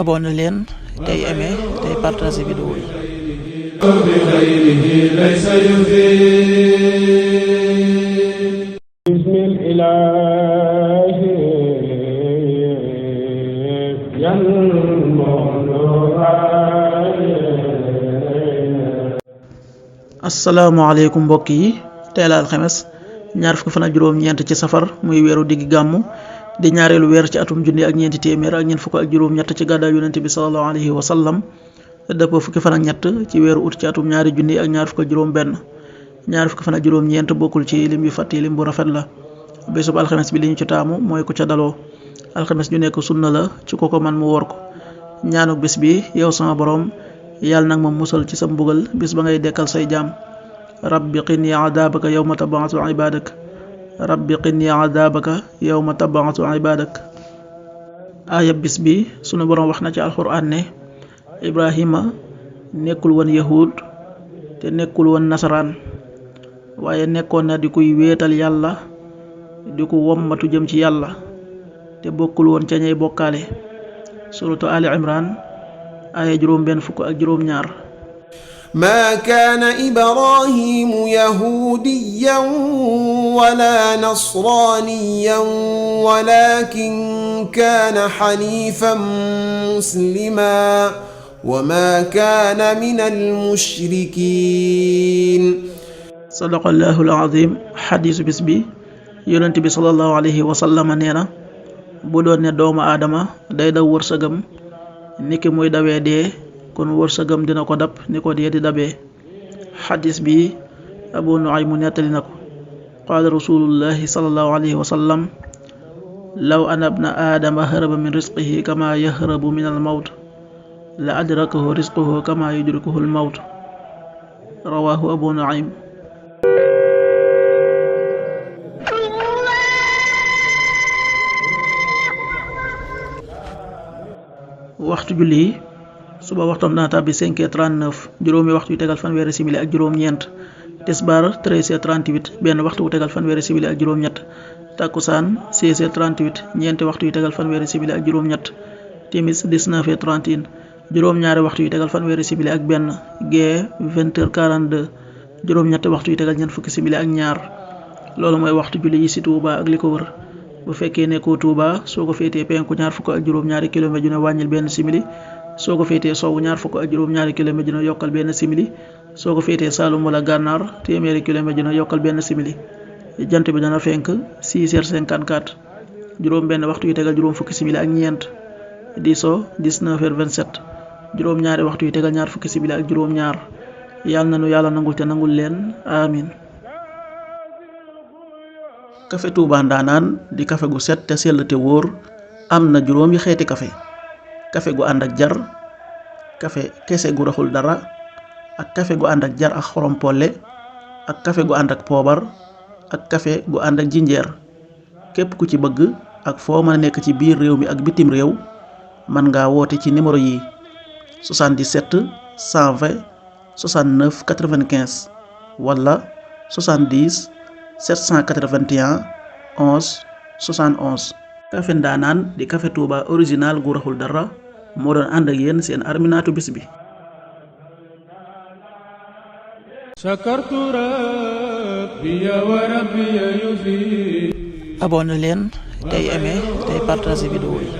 abonné leen tey aimé tey partagé vidéo yi. asalaamaaleykum mbokk yi, tey la alxames ñaar fukki fan ak juróom-ñeent ci safar muy weeru diggi gàmmu di ñaareelu weer ci atum junni ak ñeenti téeméer ak ñeent fukk ak juróom-ñett ci gàddaay yonent bi sallallahu alayhi wa sallam dëppoo fukki fan ak ñett ci weeru ut ci atum ñaari junni ak ñaar fukk ak juróom-benn. ñaar fukki fan ak juróom-ñeent bokkul ci lim yu fàtti lim bu rafet la. bésub alxames bi li ñu ci taamu mooy ku ca daloo. alxames ñu nekk sunna la ci ko man mu woor ko. ñaanu bés bi: yow sama borom, yàlla nag ma musal ci sa mbugal bis ba ngay dekkal say jaam. rabbi qini adabaka yawma tab'atu ibadak. rabbi qini adabaka yawma tab'atu ibadak. aaya bis bi sunu borom wax na ci alxuraan ne Ibrahima nekkul woon yahud te nekkul woon nasaraan, waaye nekkoon na di kuy wéetal yàlla, di ko wommatu jëm ci yàlla, te bokkul woon ca ñay bokkaale. suratu Ali Imran aaya juróom benn fukk ak juróom ñaar. ما كان إبراهيم يهوديا ولا نصرانيا ولكن كان حنيفا مسلما وما كان من المشركين. صدق الله العظيم. حديث bis bi yonent bi sallallahu alayhi wa sallam nee na bu doon ne doomu aadama day daw wërsëgam niki muy dawee dee, kon wërsëgam dina ko dab ni ko dee di dabee. xadis bi Abu Nuaym mu nettali na ko. qaala rasulullahi sallallahu alayhi wa sallam: law anna ibna aadama haraba min risqihi kama yahrabu min almawt la adrakahu risquhu kama yudrikuhu almawt. rawahu Abu Nuaym. waxtu julli suba waxtoom dana tàbbi 5h39, juróomi waxtu yu tegal fanweeri simili ak juróom-ñeent. tisbaar 13h38, benn waxtu wu tegal fanweeri simili ak juróom-ñett. takkusaan 16h38, ñeenti waxtu yu tegal fanweeri simili ak juróom-ñett. timis 19h31, juróom-ñaari waxtu yu tegal fanweeri simili ak benn. gee 20h42, juróom-ñetti waxtu yu tegal ñeent fukki simili ak ñaar. loolu mooy waxtu julli yi ci Touba ak li ko wër. bu fekkee nekkoo Touba, soo ko féetee penku ñaar fukk ak juróom-ñaari kilomètre ju ne wàññil benn simili. soo ko féetee sowwu ñaar fukk ak juróom-ñaari kilomètre dina yokkal benn simili. soo ko féetee Saalum wala Gànnaar téeméeri kilomètre dina yokkal benn simili. jant bi dana fenk 6h54, juróom benn waxtu yu tegal juróom fukki simili ak ñeent. di so 19h27, juróom-ñaari waxtu yu tegal ñaar fukki simili ak juróom-ñaar. yàlla na nu yàlla nangul te nangul leen amin. kafe Touba Ndanaan di kafe gu set te sell te wóor. am na juróomi xeeti kafe: kafe gu ànd ak jar, kafe kese gu raxul dara, ak kafe gu ànd ak jar ak xorom polle, ak kafe gu ànd ak poobar, ak kafe gu ànd ak jinjeer. képp ku ci bëgg ak foo mën a nekk ci biir réew mi ak bitim réew mën ngaa woote ci numéro yi: 77 120 69 95 wala 70 781 11 71. kafe Ndaanaan di kafe Touba original gu raxul dara moo doon ànd ak yéen seen arminaatu bis bi. abonné leen tey aimé tey partagé vidéo yi.